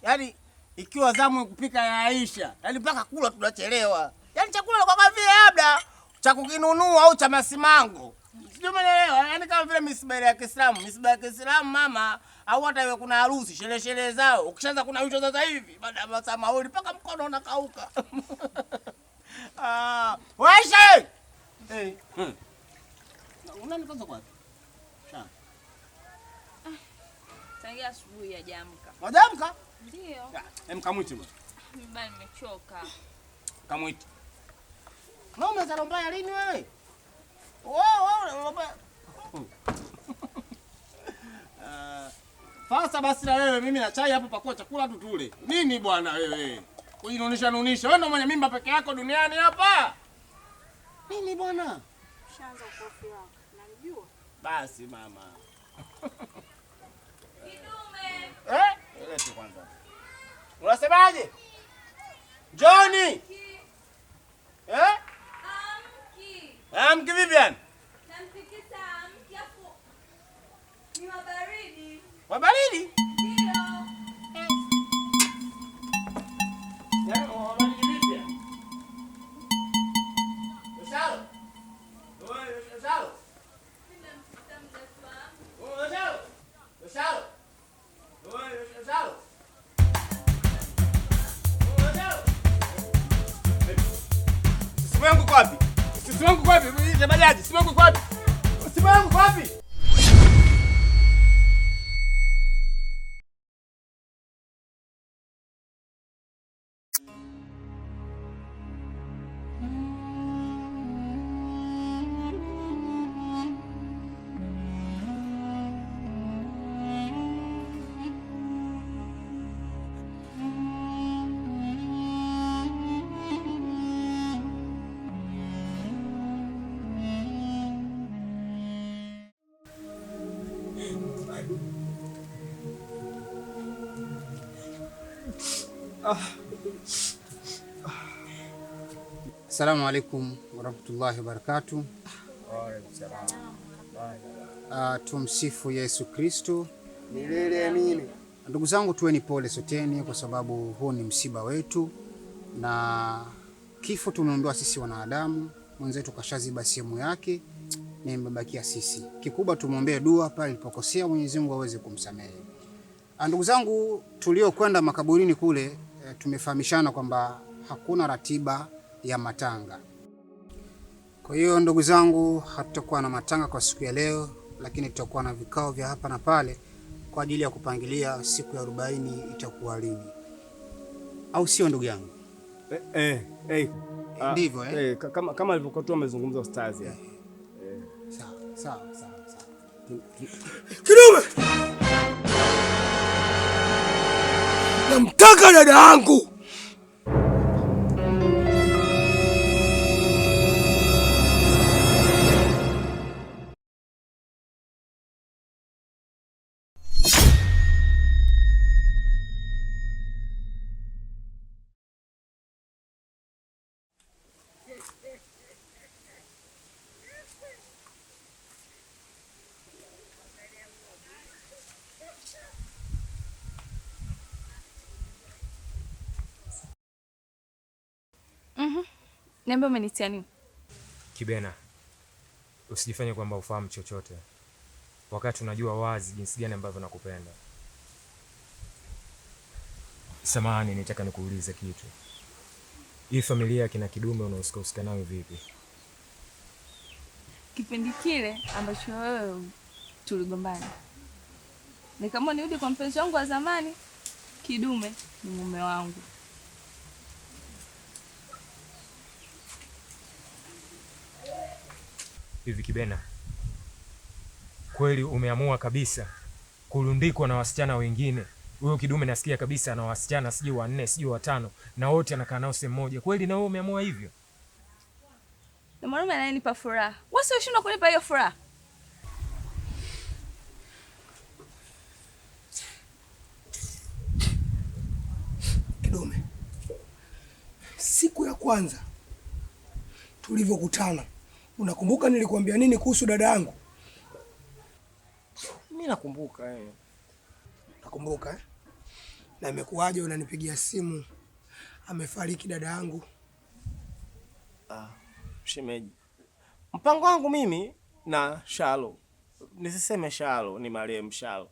Yaani ikiwa zamu kupika ya Aisha, yaani mpaka kula tunachelewa. Yaani chakula kwa vile labda cha kukinunua au cha masimango. Sijui umeelewa? Yaani kama vile misiba ya Kiislamu, misiba ya Kiislamu mama, au hata iwe kuna harusi, sherehe sherehe zao. Ukishaanza kuna hicho sasa hivi, baada ya masaa mawili mpaka mkono unakauka. Ah, Aisha! Eh. Unani kwanza kwa? Sha. Tangia asubuhi hajaamka. Hajaamka? Ndio. Hem, kamwite bwana. Mimi bado nimechoka. Kamwite. Na umeanza mbaya lini wewe? Wewe wewe mbaya. Fasa basi na wewe, mimi na chai hapo, pakua chakula tu tule. Nini bwana wewe? Kujinunisha nunisha. Wewe ndio mwenye mimba peke yako duniani hapa. Nini bwana? Ushaanza ukofi wako. Namjua. Basi mama. Kidume. Eh? Lete kwanza. Unasemaje? Johnny. Eh? Amki. Amki vipi yani? Nampikisa amki afu ni mabaridi. Mabaridi? Ndio. Yaani mabaridi vipi yani? Yoshalo. Wewe Yoshalo. Nimempikisa mzazi wangu. Wewe Yoshalo. Yoshalo. Wewe Yoshalo. Wewe Yoshalo. Simu yangu iko wapi? Simu yangu iko wapi? Bajaji, simu yangu iko wapi? Simu yangu iko wapi? Assalamu alaikum warahmatullahi wabarakatuh. Tumsifu Yesu Kristo. Milele amini. Ndugu zangu, tuweni pole soteni, kwa sababu huu ni msiba wetu na kifo tumeondoa sisi wanadamu. Mwenzetu kashaziba sehemu yake na imebakia sisi. Kikubwa tumwombee dua pale alipokosea, Mwenyezi Mungu aweze kumsamehe. Ndugu zangu, tuliokwenda makaburini kule, tumefahamishana kwamba hakuna ratiba ya matanga. Kwa hiyo ndugu zangu, hatutakuwa na matanga kwa siku ya leo, lakini tutakuwa na vikao vya hapa na pale kwa ajili ya kupangilia siku ya 40 itakuwa lini, au sio ndugu yangu? Ndivyo, eh? Kama alivyokuwa tu amezungumza ustazi. Sawa, sawa, sawa, sawa. Kidume! Namtaka dada yangu. Niambie umenitia nini? Kibena, usijifanye kwamba ufahamu chochote wakati unajua wazi jinsi gani ambavyo nakupenda. Samahani, nitaka nikuulize kitu. Hii familia ya kina Kidume unahusika husika nayo vipi? Kipindi kile ambacho wewe tuligombana, nikaamua nirudi kwa mpenzi wangu wa zamani. Kidume ni mume wangu. Hivi Kibena, kweli umeamua kabisa kurundikwa na wasichana wengine? Huyo Kidume nasikia kabisa ana wasichana sijui 4 sijui 5 na wote anakaa nao sehemu moja. Kweli na wewe umeamua hivyo? Na mwanaume anayenipa furaha, wewe sio ushindwa kunipa hiyo furaha? Kidume, siku ya kwanza tulivyokutana, unakumbuka nilikuambia nini kuhusu dada yangu? Mimi nakumbuka. Nakumbuka? Na imekuwaje unanipigia simu? Amefariki dada yangu. Ah, shemeji, mpango wangu mimi na Shalo, nisiseme Shalo, ni marehemu Shalo,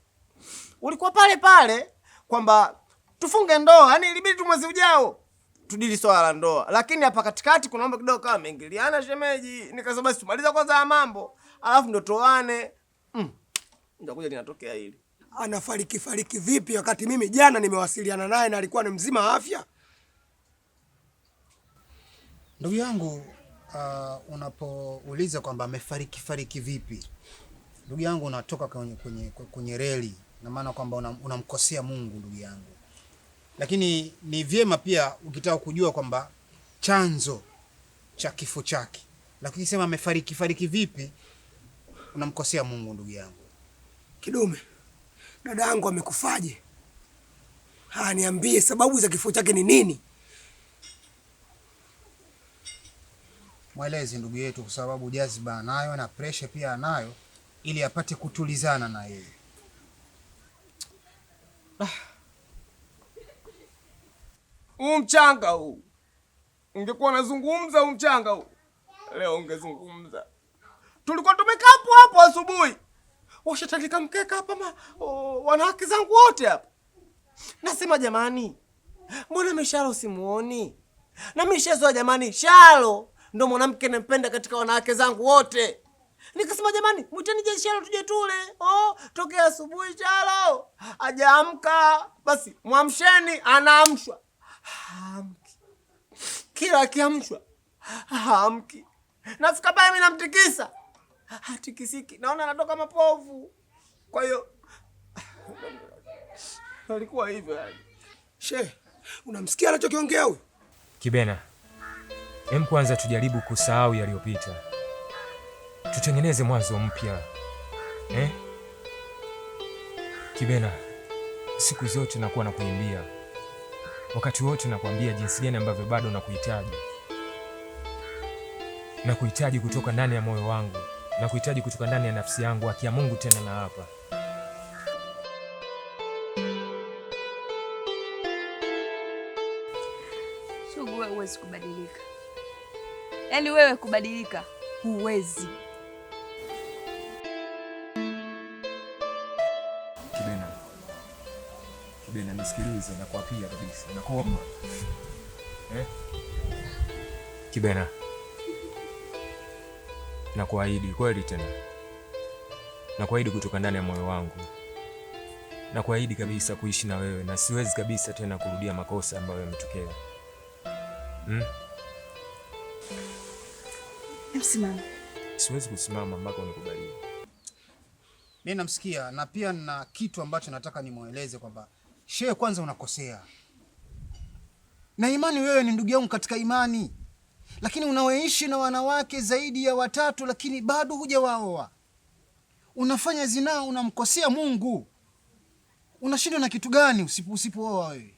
ulikuwa pale pale kwamba tufunge ndoa, yani ilibidi tu mwezi ujao tudili swala la ndoa, lakini hapa katikati kuna mambo kidogo kama ameingiliana shemeji, nikasema basi tumaliza kwanza haya mambo alafu ndo toane. Ndio kuja linatokea hili. Anafariki fariki vipi wakati mimi jana nimewasiliana naye na alikuwa ni mzima wa afya? Ndugu yangu, unapouliza kwamba amefariki fariki vipi, ndugu yangu, unatoka kwenye reli, na maana kwamba unamkosea Mungu ndugu yangu. Lakini ni vyema pia ukitaka kujua kwamba chanzo cha kifo chake, lakini sema amefariki fariki vipi, unamkosea Mungu ndugu yangu. Kidume, dada yangu amekufaje? Ha, niambie sababu za kifo chake ni nini? Mwelezi ndugu yetu, kwa sababu jaziba anayo na pressure pia anayo, ili apate kutulizana na yeye. Huu mchanga huu ungekuwa unazungumza, huu mchanga huu leo ungezungumza. Tulikuwa tumekaa hapo hapo asubuhi, washatandika mkeka hapa wanawake zangu wote hapa. Nasema jamani, mbona Mishalo simuoni? Na mishazoa jamani, Shalo ndo mwanamke nampenda katika wanawake zangu wote. Nikasema jamani, mwiteni je Shalo tuje tule. Oh, tokea asubuhi Shalo hajaamka. Basi mwamsheni, anaamshwa. Haamki. Kila akiamshwa haamki. Nafika pale mimi namtikisa, hatikisiki, naona anatoka mapovu. Kwa hiyo alikuwa hivyo yani. She, unamsikia anachokiongea huyu? Kibena, hem, kwanza tujaribu kusahau yaliyopita, tutengeneze mwanzo mpya eh? Kibena, siku zote nakuwa nakuimbia, wakati wote nakuambia jinsi gani ambavyo bado nakuhitaji, nakuhitaji kutoka ndani ya moyo wangu, nakuhitaji kutoka ndani ya nafsi yangu, haki ya Mungu tena na hapa. Sugu, wewe huwezi kubadilika. Yaani wewe kubadilika huwezi. Kibena, Kibena, nisikilize, nakuapia kabisa, nakuomba eh? Kibena, nakuahidi kweli tena, nakuahidi kutoka ndani ya moyo wangu, nakuahidi kabisa kuishi na wewe na siwezi kabisa tena kurudia makosa ambayo yametokea. Simama. Siwezi kusimama mpaka unikubalie. Mimi namsikia na pia na kitu ambacho nataka nimweleze kwamba shehe, kwanza unakosea. Na imani wewe ni ndugu yangu katika imani. Lakini unaoishi na wanawake zaidi ya watatu lakini bado hujawaoa. Unafanya zinaa, unamkosea Mungu. Unashindwa na kitu gani usipooa wewe?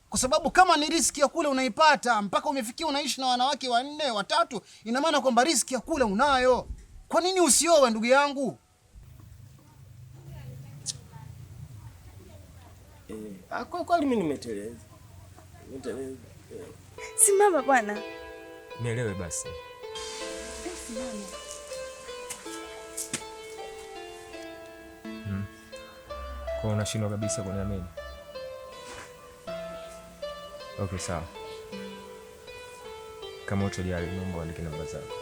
Kwa sababu kama ni riski ya kula unaipata mpaka umefikia unaishi na wanawake wanne, watatu, ina maana kwamba riski ya kula unayo. Kwa nini usioe ndugu yangu? Kwa kweli mimi nimeteleza. Nimeteleza. Simama bwana. Nielewe basi. Simama. Kwa unashindwa kabisa kuniamini. Okay, sawa. Kama utojali, naomba uandike namba zako.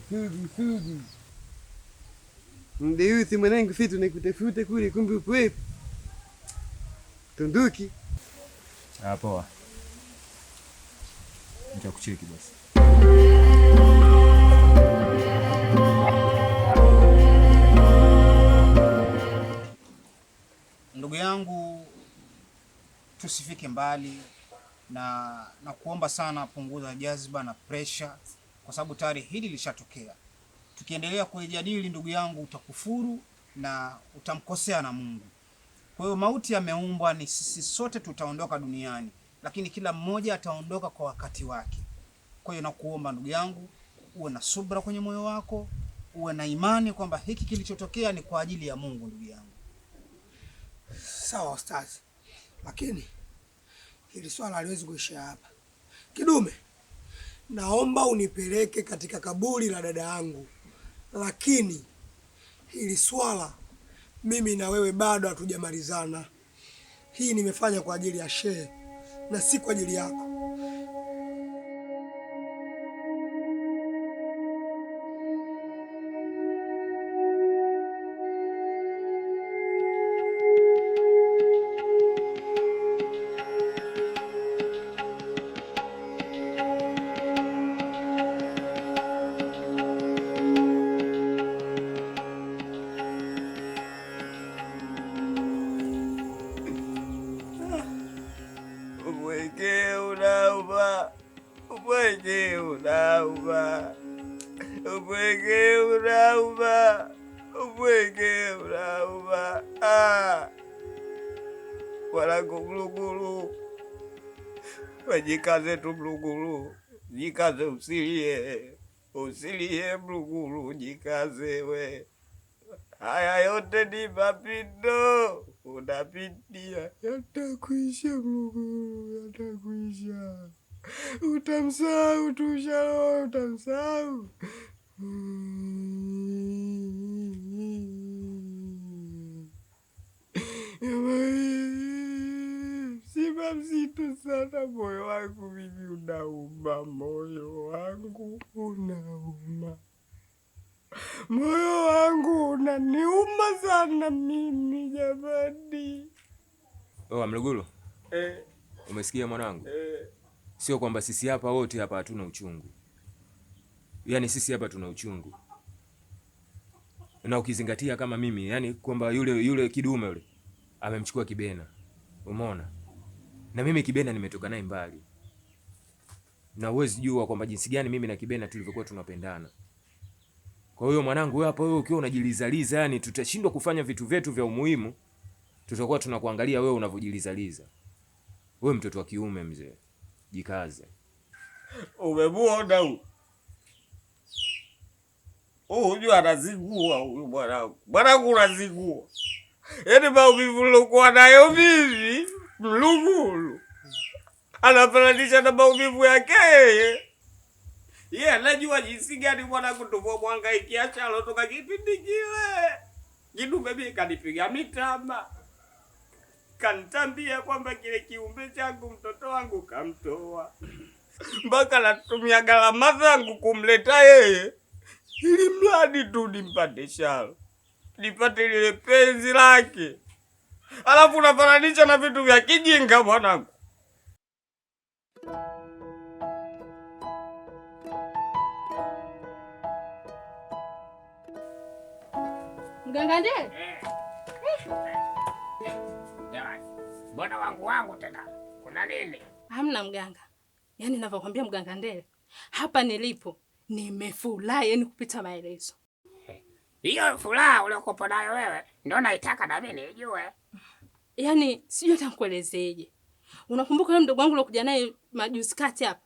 Sugu. Mdeusi mwanangu, si tunakutafuta kule, kumbe upo wapi? Tunduki. Ah, poa. Nitakucheki basi. Ndugu yangu, tusifike mbali na kuomba sana, punguza jazba na pressure, kwa sababu tayari hili lishatokea. Tukiendelea kuijadili ndugu yangu, utakufuru na utamkosea na Mungu. Kwa hiyo mauti yameumbwa, ni sisi sote tutaondoka duniani. lakini kila mmoja ataondoka kwa wakati wake. Kwa hiyo nakuomba ndugu yangu, uwe na subra kwenye moyo wako, uwe na imani kwamba hiki kilichotokea ni kwa ajili ya Mungu, ndugu yangu. Sawa ustazi, lakini hili swala haliwezi kuishia hapa. Kidume, naomba unipeleke katika kaburi la dada yangu, lakini hili swala mimi na wewe bado hatujamalizana. Hii nimefanya kwa ajili ya shehe na si kwa ajili yako. Upweke unauma, upweke unauma, upweke unauma, upweke unauma. Ah, mwanangu Mlugulu, wejikaze tu Mlugulu, jikaze, usilie, usilie Mlugulu, jikaze we. Haya yote ni mapito unapitia, yatakwisha Mlugulu, yatakwisha. Utamsahau tu Shalo, utamsahau. Msiba mzito sana, moyo wangu mimi unauma, moyo wangu unauma, moyo wangu unaniuma sana mimi jamani. Oa Mlugulu, Eh, umesikia mwanangu? eh. Sio kwamba sisi hapa wote hapa hatuna uchungu, yaani sisi hapa tuna uchungu, na ukizingatia kama mimi, yani kwamba yule yule kidume yule amemchukua Kibena, umeona, na mimi Kibena nimetoka naye mbali, na huwezi jua kwamba jinsi gani mimi na Kibena tulivyokuwa tunapendana. Kwa hiyo mwanangu, wewe hapo, wewe ukiwa unajilizaliza, yani tutashindwa kufanya vitu vyetu vya umuhimu, tutakuwa tunakuangalia wewe unavyojilizaliza. Wewe mtoto wa kiume mzee, jikaze. Umemuona huyu? Huyu hujua anazingua huyu mwanangu. Mwanangu unazingua. Yaani maumivu nilokuwa nayo mimi Mlugulu anafananisha na maumivu yake yeye. Yeye anajua jinsi gani mwanangu tulivyomhangaikia Chalo toka kipindi kile. Kidume mimi kanipiga mitama, kanitambia kwamba kile kiumbe changu mtoto wangu kamtoa mpaka natumia gharama zangu kumleta yeye, ili mradi tu nimpate Shalo, nipate lile penzi lake. Alafu unafananisha na vitu vya kijinga mwanangu. Mganga Ndele? Jamani, mbona wangu wangu tena? Kuna nini? Hamna mganga. Yaani ninavyokuambia mganga Ndele, hapa nilipo nimefurahi yani kupita maelezo. Hiyo furaha uliokuwa nayo wewe ndio naitaka na mimi nijue. Yaani sijui hata nikuelezeje. Unakumbuka yule mdogo wangu uliokuja naye majuzi kati hapa?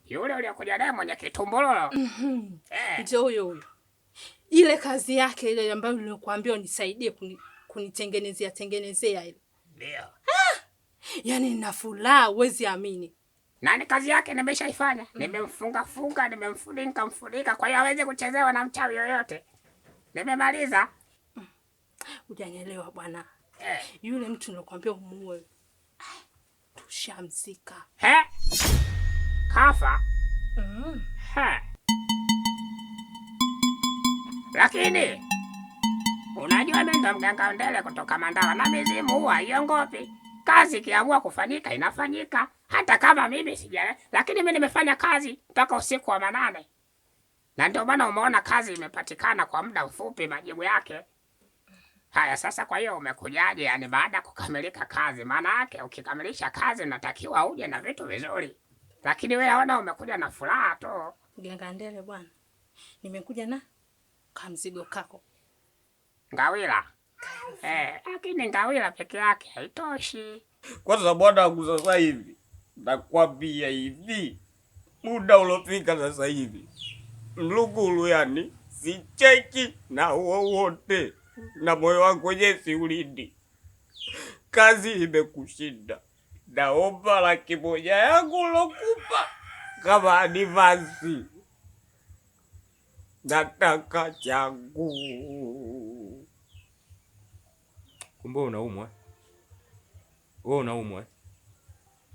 Yule uliokuja naye mwenye kitumbololo. Mhm. Eh. Ndio huyo huyo. Ile kazi yake ile ambayo nilikuambia unisaidie kunitengenezea tengenezea ile. Ndio. Yaani nina furaha huwezi amini. Nani kazi yake nimeshaifanya. Nimemfunga funga, nimemfunika mfunika kwa hiyo hawezi kuchezewa na mchawi yoyote. Nimemaliza. Hujanielewa bwana. Eh. Yule mtu nilikwambia umuue. Tushamzika. He? Kafa? Mm. He. Lakini unajua mimi ndo mganga Ndele kutoka Mandawa na mizimu huwa haiongopi. Kazi ikiamua kufanyika inafanyika, hata kama mimi sija, lakini mimi nimefanya kazi mpaka usiku wa manane, na ndio maana umeona kazi imepatikana kwa muda mfupi, majibu yake haya. Sasa kwa hiyo umekujaje? Yani baada ya kukamilika kazi, maana yake ukikamilisha kazi unatakiwa uje na vitu vizuri, lakini wewe naona umekuja na furaha tu. Mganga Ndele bwana, nimekuja na kamzigo kako. Ngawila. Lakini ngawila peke yake haitoshi. Kwanza bwana wangu sasa hivi Nakwambia hivi, muda ulofika sasa hivi Mlugulu yani sicheki na wowote, na moyo wangu wenyewe siulindi. Kazi imekushinda, naomba 100,000 yangu ulokupa kama advance. Nataka changu. Kumbe unaumwa. Wewe unaumwa.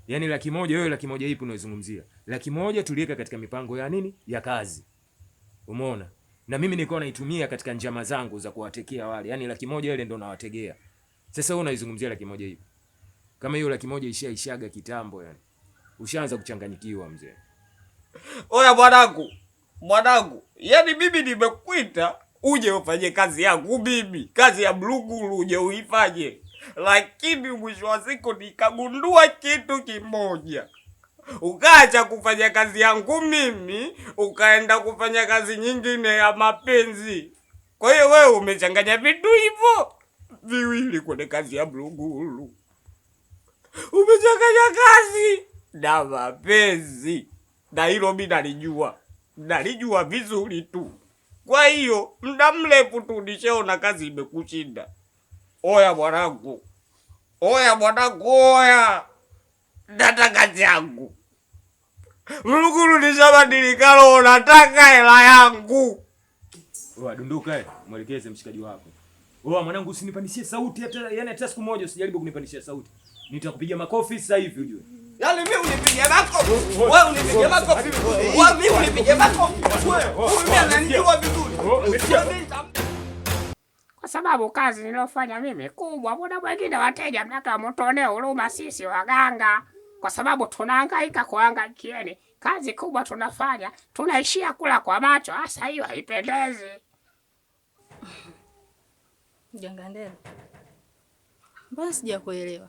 Yaani 100,000 wewe 100,000 ipi unaizungumzia? 100,000 tuliweka katika mipango ya nini? Ya kazi. Umeona? Na mimi nilikuwa naitumia katika njama zangu za kuwatekea wale. Yaani 100,000 ile ndo nawategea. Sasa wewe unaizungumzia 100,000 ipi? Kama hiyo 100,000 ishaishaga kitambo yani. Ushaanza kuchanganyikiwa mzee. Oya mwanangu. Mwanangu, yaani mimi nimekuita uje ufanye kazi yangu mimi, kazi ya Mlugulu uje uifanye. Lakini mwisho wa siku nikagundua kitu kimoja. Ukaacha kufanya kazi yangu mimi, ukaenda kufanya kazi nyingine ya mapenzi. Kwa hiyo wewe umechanganya vitu hivyo viwili kwenye kazi ya Mlugulu. Umechanganya kazi na mapenzi. Na hilo mimi nalijua. Nalijua vizuri tu. Kwa hiyo muda mrefu tu nishaona kazi imekushinda. Oya mwanangu. Oya mwanangu, oya. Nataka changu. Mlugulu nishabadilika roho, nataka hela yangu. Oya dunduka, mwelekeze mshikaji wako. Oya mwanangu, usinipandishie sauti hata, yani hata siku moja usijaribu kunipandishia sauti. Nitakupiga makofi sasa hivi ujue. Yaani mimi unipige makofi. Wewe unipige makofi. Wewe mimi unipige makofi. Wewe mimi ananijua vizuri. Kwa sababu kazi nilofanya mimi kubwa, muda mwingine wateja mnaka mtone huruma sisi waganga, kwa sababu tunahangaika kuhangaikieni. Kazi kubwa tunafanya, tunaishia kula kwa macho, hasa hiyo haipendezi. Mganga Ndela, mbona sijakuelewa?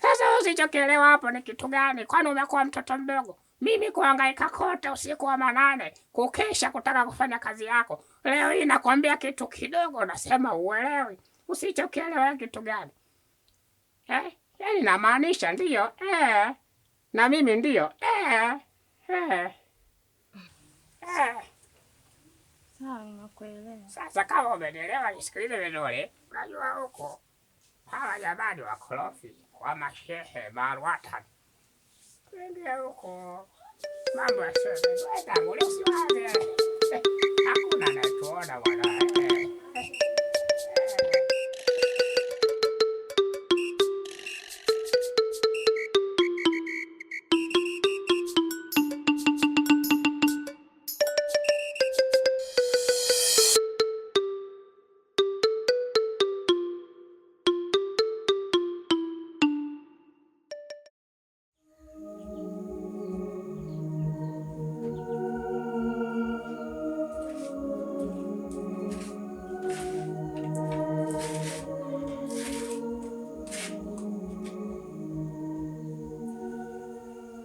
Sasa usichokielewa hapo ni kitu gani? Kwani umekuwa mtoto mdogo? Mimi kuhangaika kote usiku wa manane, kukesha kutaka kufanya kazi yako. Leo hii nakwambia kitu kidogo nasema uelewi. Usichokielewa kitu gani? Yaani namaanisha ndio, Na mimi ndio, Sawa, nakuelewa. Sasa kama umenielewa nisikilize vizuri. Unajua huko hawa jamani wakorofi wa mashehe marwata. Twende huko. Mambo ya shehe. Wenda usiwaze. Hakuna anatuona bwana.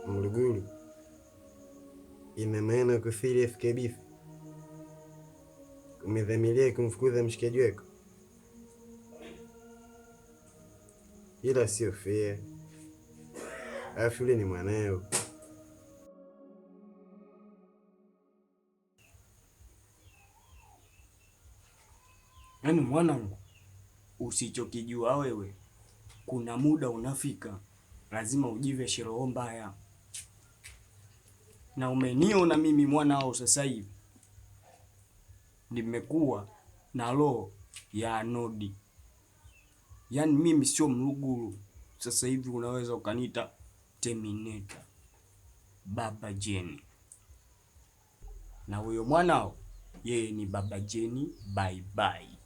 Mlugulu, ina maana uko serious kabisa? Umedhamiria kumfukuza mshikaji wako? Ila sio fair. Alafu yule ni mwanao. Yaani mwanangu, usichokijua wewe, kuna muda unafika lazima ujive roho mbaya. Na umeniona mimi mwanao sasa hivi nimekuwa na roho ya anodi. Yaani mimi sio Mlugulu. Sasa hivi unaweza ukaniita Terminator, Baba Jeni. Na huyo mwanao yeye ni Baba Jeni bye bye.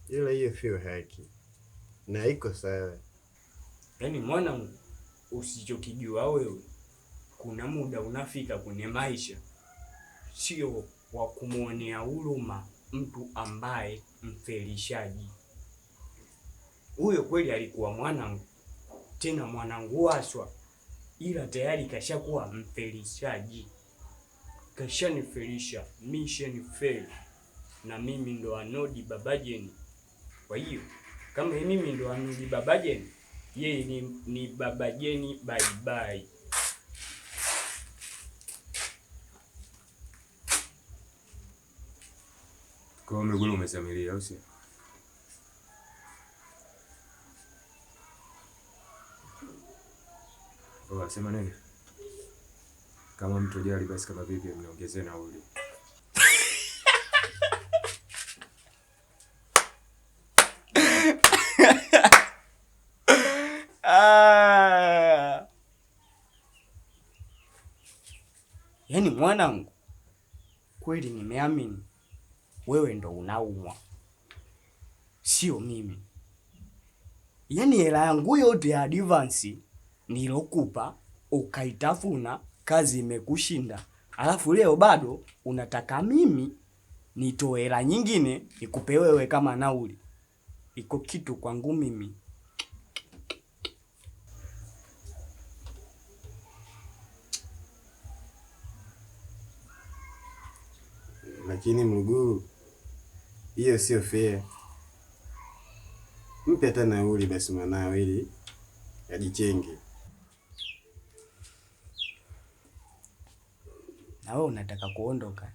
Ila hiyo sio haki na iko sawa. Yaani mwanangu, usichokijua wewe, kuna muda unafika kwenye maisha sio wa kumuonea huruma mtu ambaye mfelishaji. Huyo kweli alikuwa mwanangu, tena mwanangu haswa, ila tayari kashakuwa mfelishaji. Kashanifelisha, mission fail, na mimi ndo anodi Baba Jeni. Kwa hiyo Kama mimi ndo amili Baba Jeni, yeye ni Baba Jeni bye bye. Kwa hiyo Mlugulu umesamilia au sio? Poa, sema nini? Kama mtu jali basi kama vipi mniongezee nauli. Ah. Yaani mwanangu, kweli nimeamini wewe ndo unaumwa, sio mimi. Yaani hela yangu yote ya advance nilokupa ukaitafuna, kazi imekushinda, alafu leo bado unataka mimi nitoe hela nyingine nikupe wewe kama nauli. Iko kitu kwangu mimi. Lakini Mluguru, hiyo sio fair. Mpe hata nauli basi mwanao ili ajichenge. Na wewe unataka kuondoka?